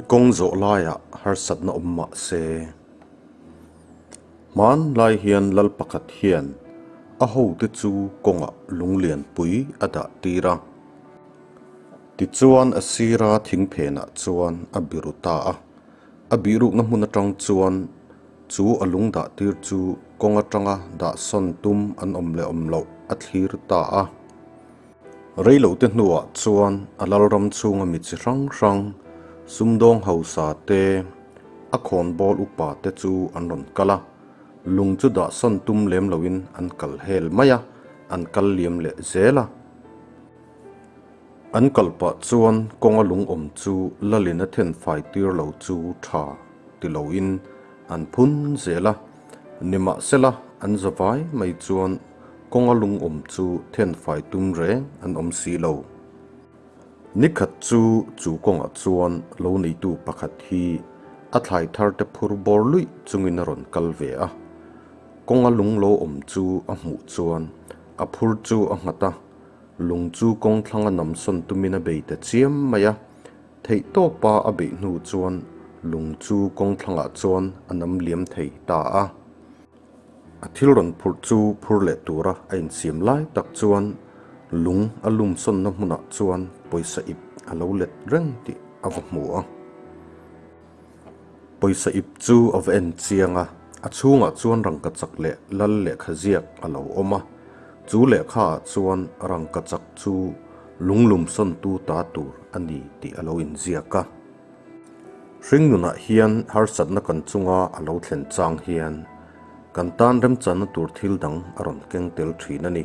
kawng zawh laiah harsatna awm mah se. Hmanlai hian lal pakhat hian a hote chu kawngah lunglianpui a dah tir a. Tichuan a sira thing phenah chuan a biru ta a. A bihrukna hmun atang chuan chu a lung dah tir chu kawng atanga dah sawn tum an awm leh awm loh a thlir ta a. Reilote hnuah chuan a lalram chhunga mi chi hrang hrang, sumdawng hausa te, a khawnbawl upa te chu an rawn kal a, lung chu dahsawn tum lem loin an kal hel mai a, an kal liam leh zel a. An kal pah chuan kawnga lung awm chu lalin a thenfai tir lo chu tha ti loin an phun zel a, nimahsela an zavai mai chuan Kawnga lungawm chu thenfai tum reng an awm si lo. Nikhat chu chu kawngah chuan lo neitu pakhat hi a thlai thar te phur bawr luih chungin a rawn kal ve a. Kawnga lung lo awm chu a hmuh chuan a phur chu a nghat a, lung chu kawng thlanga namsawn tumin a bei ta chiam mai a. Theihtawpa a beih hnu chuan lung chu kawng thlangah chuan a nam liam thei ta a. A thil rawn phurh chu phur leh tura a insiam lai tak chuan lung a lum sawnna hmunah chuan pawisa ip a lo let reng tih a va hmu a. Pawisa ip chu a va en chiang a, a chhungah chuan rangkachak leh lal lehkha ziak a lo awm a. Chu lehkhaah chuan rangkachak chu lung lum sawntu ta tur a ni tih a lo inziak a. Hringnunah hian harsatna kan chunga a lo thlen chang hian kan tan remchanna tur thil dang a rawn keng tel thin a ni.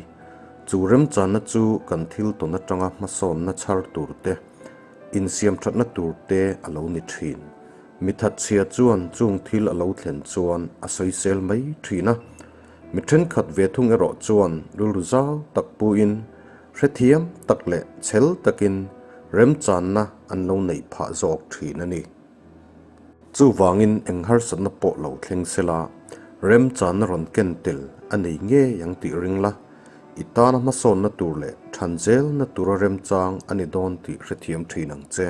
Chu remchanna chu kan thil tawn atanga hmasawnna chhar tur te, insiam thatna tur te a lo ni thin. Mi thatchhia chuan chung thil a lo thlen chuan a sawisel mai thin a. Mi thenkhat ve thung erawh chuan rilru zau tak puin Hrethiam tak leh chhel takin remchanna an lo neih phah zawk thin a ni. Chuvangin eng harsatna pawh lo thleng sela, remchanna rawn ken tel a nei ngei ang tih ring la, i tana hmasawnna tur leh than zelna tura remchang a ni dawn tih hrethiam thin ang che.